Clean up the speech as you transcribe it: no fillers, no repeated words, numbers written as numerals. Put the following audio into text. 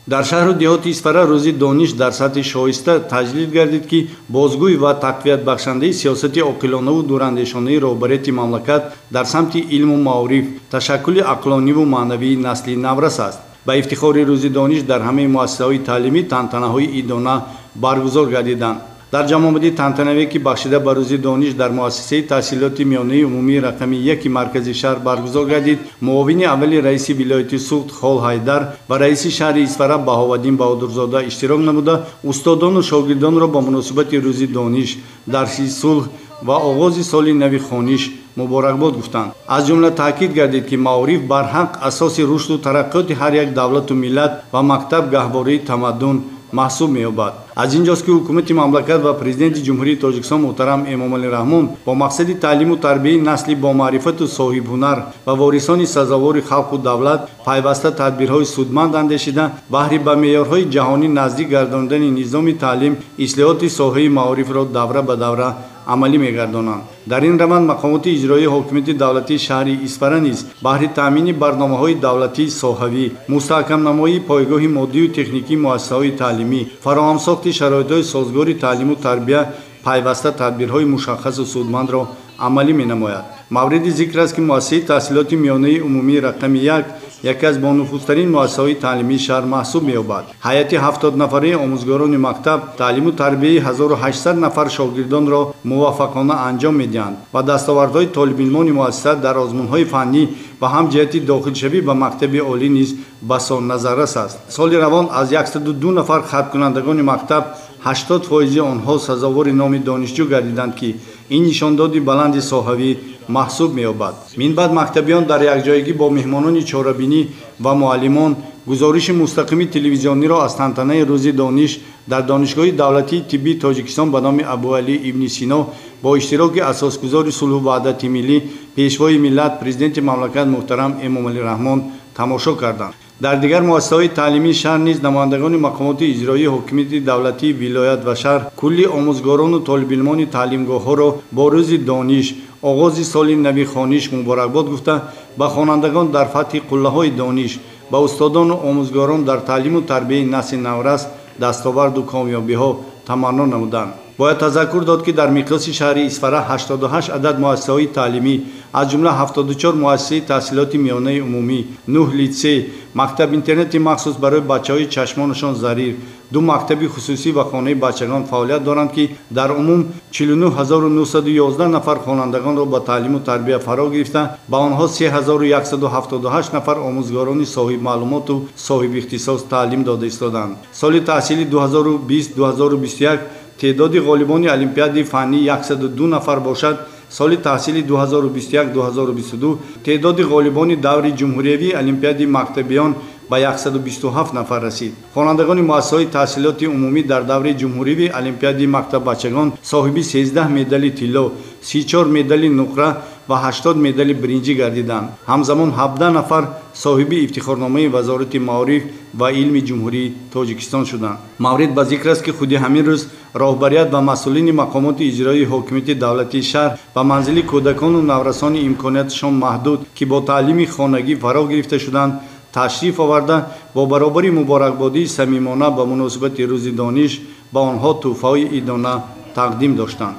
Дар шаҳру деҳоти Исфара рӯзи дониш дар сатҳи шоиста таҷлил гардид, ки бозгӯй ва тақвиятбахшандаи сиёсати оқилонаву дурандешонаи роҳбарияти мамлакат дар самти илму маориф, ташаккули ақлониву маънавии насли наврас аст. Ба ифтихори рӯзи дониш дар ҳамаи муассисаҳои таълимӣ тантанаҳои идона баргузор гардиданд. Дар ҷамъомади тантанавие, ки бахшида ба рӯзи дониш дар муассисаи таҳсилоти миёнаи умумии рақами 1 маркази шаҳр баргузор гардид, муовини аввали раиси вилояти Суғд Хол Ҳайдар ва раиси шаҳри Исфара Баҳоваддин Баҳодурзода иштирок намуда, устодону шогирдонро ба муносибати рӯзи дониш, дарси сулҳ ва оғози соли нави хониш муборакбод гуфтанд. Аз ҷумла таъкид гардид, ки маориф барҳақ асоси рушду тараққиёти ҳар як давлату миллат ва мактаб гаҳвораи тамаддун маҳсуб меёбад. Аз ин ҷост, ки ҳукумати мамлакат ва президенти Ҷумҳурии Тоҷикистон муҳтарам Эмомалӣ Раҳмон бо мақсади таълиму тарбияи насли бомаърифату соҳибҳунар ва ворисони сазовори халқу давлат пайваста тадбирҳои судманд андешида, баҳри ба меъёрҳои ҷаҳонӣ наздик гардондани низоми таълим ислоҳоти соҳаи маорифро давра ба давра амалӣ мегардонанд. Дар ин раванд мақомоти иҷроии ҳокимияти давлатии шаҳри Исфара низ баҳри таъмини барномаҳои давлатии соҳавӣ, мустаҳкамнамоии пойгоҳи моддию техникии муассисаҳои таълимӣ, фароҳамсохти шароитҳои созгори таълиму тарбия пайваста тадбирҳои мушаххасу судмандро амалӣ менамояд. Мавриди зикр аст, ки муассисаи таҳсилоти миёнаи умумии рақами 1 яке аз бонуфузтарин муассисаҳои таълимии шаҳр маҳсуб меёбад. Ҳайати 70 нафараи омӯзгорони мактаб таълиму тарбияи 1800 нафар шогирдонро муваффақона анҷом медиҳанд ва дастовардҳои толибилмони муассиса дар озмунҳои фаннӣ ва ҳам ҷиҳати дохилшавӣ ба мактаби олӣ низ басо назаррас аст. Соли равон аз 102 нафар хатмкунандагони мактаб 80% онҳо сазовори номи донишҷӯ гардиданд, ки ин нишондоди баланди соҳавӣ маҳсуб меёбад. Минбаъд мактабиён дар якҷоягӣ бо меҳмонони чорабинӣ ва муаллимон гузориши мустақими телевизиониро аз тантанаи рӯзи дониш дар Донишгоҳи давлатии тиббии Тоҷикистон ба номи Абуалӣ ибни Сино бо иштироки асосгузори сулҳу ваҳдати миллӣ, пешвои миллат, президенти мамлакат муҳтарам Эмомалӣ Раҳмон тамошо карданд. Дар дигар муассисаҳои таълимии шаҳр низ намояндагони мақомоти иҷроии ҳокимияти давлатии вилоят ва шаҳр кулли омӯзгорону толибилмони таълимгоҳҳоро бо рӯзи дониш, оғози соли нави хониш муборакбод гуфта, ба хонандагон дар фатҳи қуллаҳои дониш, ба устодону омӯзгорон дар таълиму тарбияи насли наврас дастоварду комёбиҳо таманно намуданд. Бояд тазаккур дод, ки дар миқёси шаҳри Исфара 88 адад муассисаҳои таълимӣ, аз ҷумла 74 муассисаи таҳсилоти миёнаи умумӣ, 9 литсей, мактаб-интернати махсус барои бачаҳои чашмонашон зарир, 2 мактаби хусусӣ ва хонаи бачагон фаъолият доранд, ки дар умум 49911 нафар хонандагонро ба таълиму тарбия фаро гирифта, ба онҳо 3178 нафар омӯзгорони соҳибмаълумоту соҳибихтисос таълим дода истоданд. Соли таҳсили 2020-2021 теъдоди ғолибони олимпиадаи фаннӣ 102 нафар бошад, соли таҳсили 2021-2022 теъдоди ғолибони даври ҷумҳуриявии олимпиадаи мактабиён ба 127 нафар расид. Хонандагони муассисаҳои таҳсилоти умумӣ дар даври ҷумҳуриявии олимпиадаи мактаббачагон соҳиби 13 медали тилло, 34 медали нуқра ва 80 медали биринҷӣ гардиданд. Ҳамзамон 17 нафар соҳиби ифтихорномаи Вазорати маориф ва илми Ҷумҳурии Тоҷикистон шуданд. Маврид ба зикр аст, ки худи ҳамин рӯз роҳбарият ва масъулини мақомоти иҷроии ҳокимияти давлатии шаҳр ба манзили кӯдакону наврасони имконияташон маҳдуд, ки бо таълими хонагӣ фаро гирифта шуданд, ташриф оварда, бо баробари муборакбодии самимона ба муносибати рӯзи дониш ба онҳо тӯҳфаҳои идона тақдим доштанд.